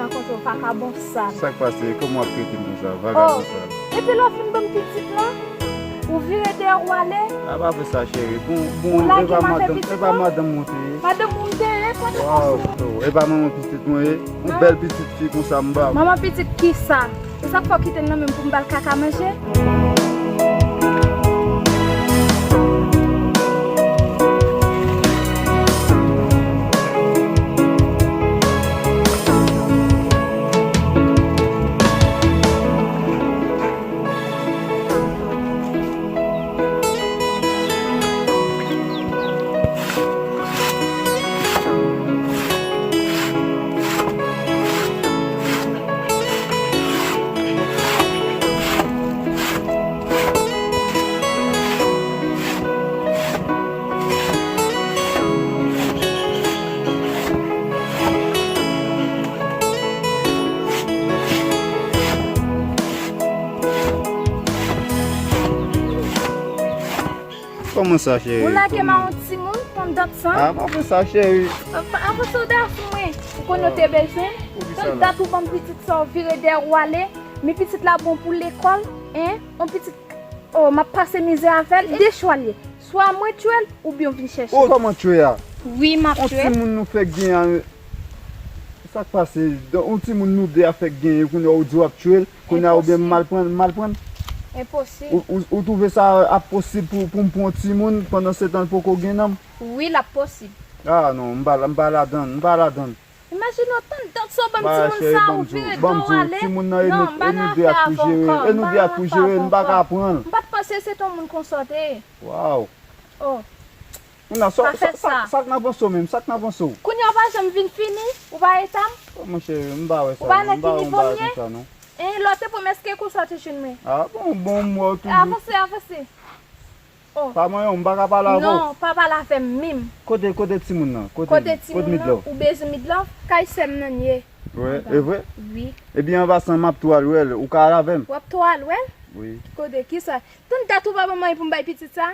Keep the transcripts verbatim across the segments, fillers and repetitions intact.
Kontre w vakabon sal. Sa k pase? Kòman w ap trete m konsa? Oh, vakabon sal. Epi lè w fin ban m pitit lan, ou vire dèyè w ale. A, pa fè sa, cheri. Bon, bon, e pa madanm, e pa madanm mwen te ye. Madanm ou m te ye, pa de konsa. Waw, e pa manman pitit mwen ye. Yon bèl pitit fi konsa m ba. Manman pitit kisa? E sa k fè w kite l nan men m pou m ba l kaka manje? Kòman sa, cheri? Ou lage m a yon timoun, tann dat sa. A, pa fè sa, cheri. Avanse w dèyè sou mwen. Ou konnen w te bezwen. Tann dat ou ban m pitit sa, w vire dèyè w ale. Men pitit la bon pou lekòl, en? Yon pitit, oh, m ap pase mizè avè l. De chwa l ye. Swa mwen tchwe l, oubyen w vin chèche l. Oh, kòman tchwe a? Wi, m ap tchwe l. Yon timoun nou fèk gen an, sa k pase? Yon timoun nou de a fèk genyen, kounye a ou di w ap tchwe l, kounye a oubyen m mal pran l, m mal pran l. Enposib. Ou, ou, ou twouve sa ap posib pou, pou m pran yon timoun pandan se tan l poko gen nanm? Wi, l ap posib. A non, m pa, m pa ladann, m pa ladann. Imajine w tann dat sa w ban m timoun sa, ou vire do w ale. Timoun nan, e nou, e nou de a pou jere, e nou de a pou jere, m pa ka pran l. M pa t panse se t yon moun konsa w te ye. Waw. Oh. Kounye a, sa, sa, sa, sa k nan panse w menm? Sa k nan panse w? Kounye a w pa janm vin fini, ou pa eta m? Oh, monchè, m pa wè sa non, m pa wè yon bagay konsa non. E lè w te pwomès ke konsa w te jwenn mwen. A bon, bon, m wè w toujou. Avanse, avanse. Oh. Pa manyen w, m pa ka pale avè w. Non, pa pale avè m menm. Kote, kote timoun nan? Kote, kote timoun nan? Ou bezwen mid lan? Kay sè m nan l ye. Wi, e vre? Wi. Ebyen, an pasan, m ap tou al wè l. Ou ka al avè m? W ap tou al wè l? Wi. Kote, kisa? Tann dat ou pa ban m anyen pou m bay pitit sa?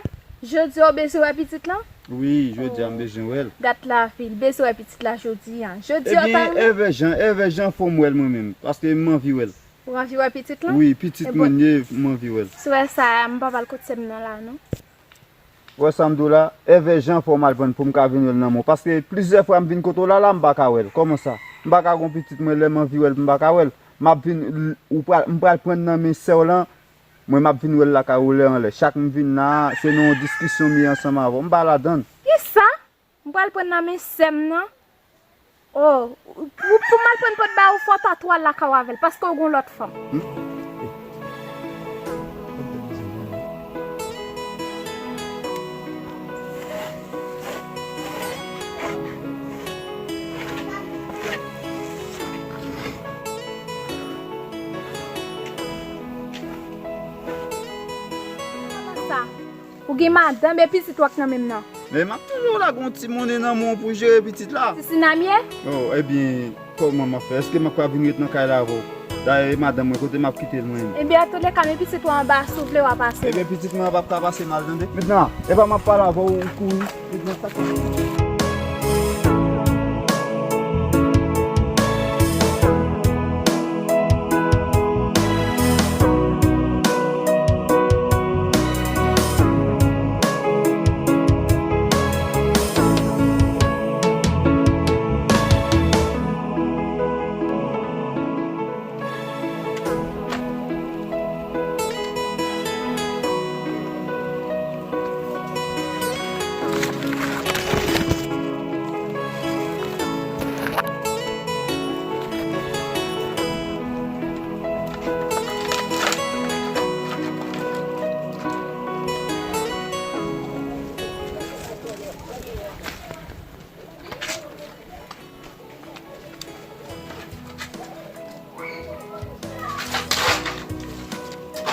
Jodi a w bezwen wè pitit lan? Wi, jodi a m bezwen wè l. Dat la vin, bezwen wè pitit la jodi a. Jodi a w ta renmen? Ebyen, Èvè Jan, Èvè Jan fò m wè l mwen menm, paske m anvi wè l. Ou anvi wè pitit lan? Wi, pitit mwen ye, m anvi wè l. Si w wè sa, m pa pral kot sè m nan la, non. Ou wè sa m di w la? Èvè Jan fò m al pran l pou m ka vin wè l nan men w. Paske plizyè fwa m vin kote w la, la, m pa ka wè l. Kòman sa? M pa ka gon pitit mwen, lè m anvi wè l, m pa ka wè l. M ap vin, ou pral, m pral pran l nan men sè w lan. Mwen, m ap vin wè l lakay ou lè anlè. Chak m vin la, se nan yon diskisyon m ye ansanm avè w. M pa ladann. Kisa? M pral pran nan men sè m nan. Oh, pou, pou m al pran pot ba ou, fò w ta tou al lakay ou avè l, paske w gon lòt fanm. Hmm? Sa. Ou gen madanm e pitit w ak nan menm nan. Men m ap toujou lage yon ti monnen nan men w pou jere pitit la. Ti sinamye? Oh, ebyen, kòman m ap fè? Èske m ap ka vin ret nan kay la avè w? Dayè, e madanm mwen, kote m ap kite l mwen menm? Ebyen, antouleka, men pitit ou anba, si w vle w a pase. Ebyen, pitit mwen an p ap ka pase mal, tande. Mentnan, e pa m ap pale avè w, ou kouri. Mentnan, sa k pase?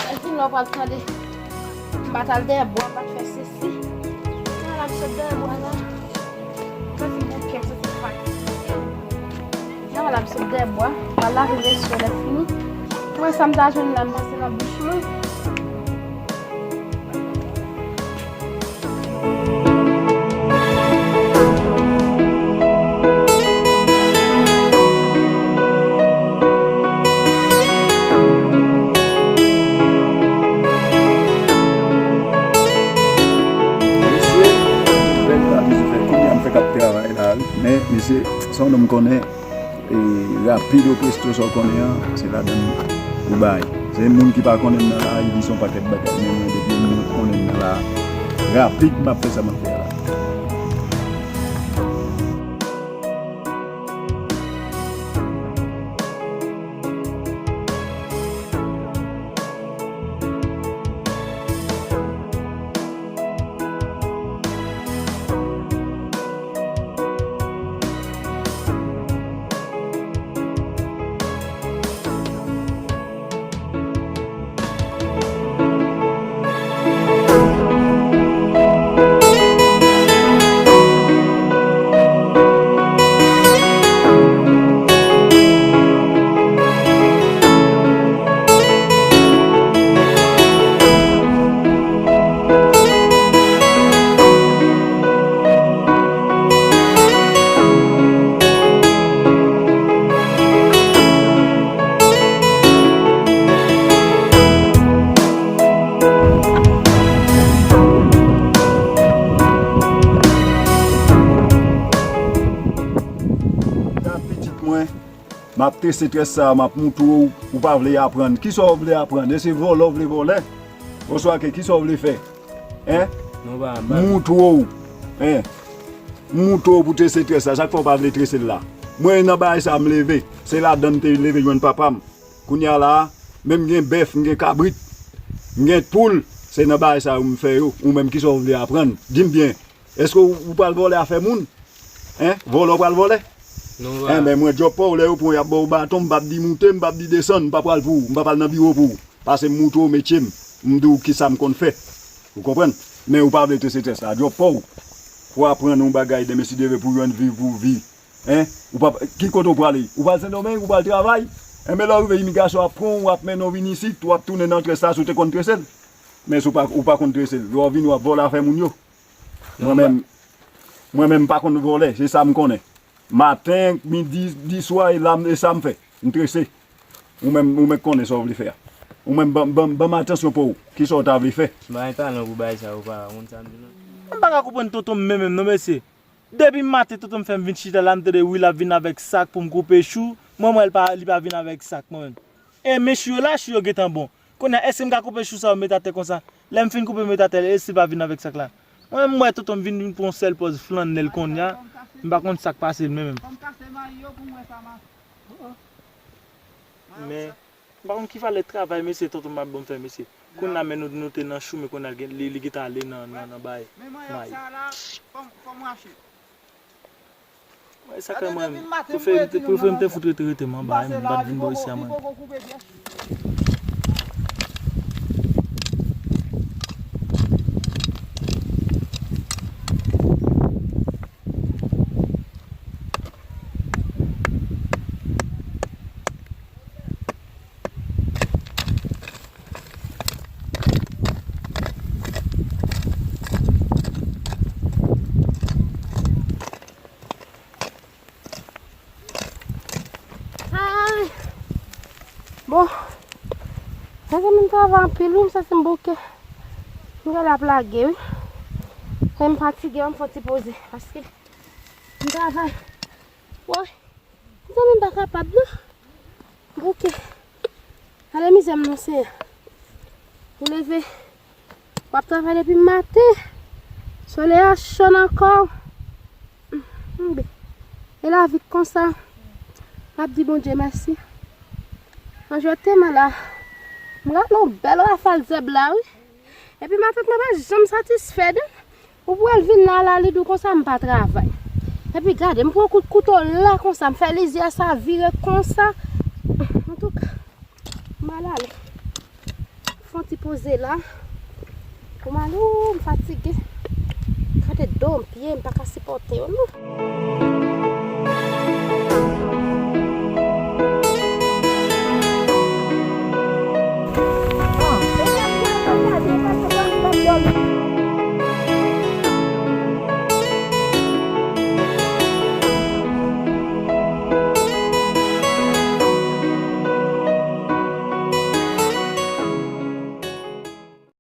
Epi lè w pral tande, m pa t al dèyè bwa, m pa t fè sesi. Nan la m sot dèyè bwa la. M santi m bouke, m santi m fatige. Nan la m sot dèyè bwa, m al lave veso lè fini. Mwen sa m ta jwenn la, m panse nan bouch mwen. Men, mesye, se yon nonm konnen, e, rapido presto sa w konnen an, se ladan l ou bay. Se moun ki pa konnen m nan la, li di se yon pakèt bagay. Men mwen, depi moun konnen m nan la, rapid, m ap fè sa m ap fè a la. Gad pitit mwen, m ap trese très sa, m ap moutre w, ou pa vle aprann. Kisa w vle aprann? E se vòlè w vle vòlè? Oswa ke kisa w vle fè? Hein? Non, pa, pa. M moutre w. Hein? M moutre w pou trese très sa. Sak fè w pa vle trese l la? Mwen nan bagay sa m leve. Se ladan m te leve jwenn papa m. Kounye a la, menm gen bèf, m gen kabrit, m gen poul, se nan bagay sa yo m fè yo. Ou menm, kisa w vle aprann? Di m byen, èske w, ou pral vòlè afè moun? Hein? Vòlè w pral vòlè? Non, pa. Enben, mwen, djòb pa w, lè yo pran w, y ap ba w baton, m p ap di moute, m p ap di desann, m pa pral pou ou, m pa pral nan biwo pou ou. Paske m moutre w metye m, m di w kisa m konn fè. Ou konprann? Men ou pa vle trese très la, djòb pa w. Pou aprann yon bagay demen si Dye vle pou jwenn vi pou vi. Hein? Ou pa, ki kote w prale? Ou pral Sendomeng, ou pral travay? Enben lè w rive imigrasyon ap pran w, w ap mennen w vin isit, w ap tounen nan très la si w te konn trese l. Men si w pa, ou pa konn trese l, lè w vini w ap vòlè afè moun yo. Mwen menm, mwen menm m pa konn vòlè, se sa m konnen. Maten, midi, di swa, e la m, e sa m fè. M trese. Ou menm, ou menm konnen sa w vle fè a. Ou menm ban, ban, ban m atansyon pa w. Kisa w ta vle fè? M pa gen talan pou bagay sa yo, pa konn sa m di non. M pa ka konprann tonton m menm menm non mesye. Depi maten tonton m fè m vin chita la, m tande wi l ap vin avèk sak pou m koupe chou. Mwen m wè l pa, li pa vin avèk sak mwen menm. E men chou yo la, chou yo gentan bon. Kounye a, èske m ka koupe chou sa yo met atè konsa? Lè m fin koupe met atè, èske l pa vin avèk sak la? Mwen menm m wè tonton m vin, vin pran yon sèl pòz flannèl kounye a, m pa konn sa k pase l menm menm. Men, m pa konn ki valè travay mesye tonton m ap ban m fè mesye. Kounye a men nou, nou te nan chou, men kounye a gen, li, li gentan ale nan, nan, nan bay mayi. Mwen, sa fè mwen, prefere m te, prefere m te fout rete, rete m anba, m pa t vin bò isi a mwen. Ay! Bon, mezanmi, m travay anpil wi, m santi m bouke. M genlè ap lage wi. E m fatige, m fè yon ti poze paske m travay. Woy! Mezanmi, m pa kapab non. Bouke. Gade mizè m non, Senyè. Ou leve, w ap travay depi maten. Solèy a cho nan kò w. Enben, e lavi k konsa. M ap di Bondye mèsi. Anjwèt te mwen la. M rale yon bèl rafal zèb la wi. Epi matant mwen pa janm satisfè de. Ou pou wè l vin la, la, li di w konsa m pa travay. Epi gade, m pran kout kouto la konsa, m fè lizyè sa vire konsa. Antouka, m al ale. Fè yon ti poze la. Pou m ale, ou, m fatige. Gade do m, pye m, pa ka sipòte yo, non.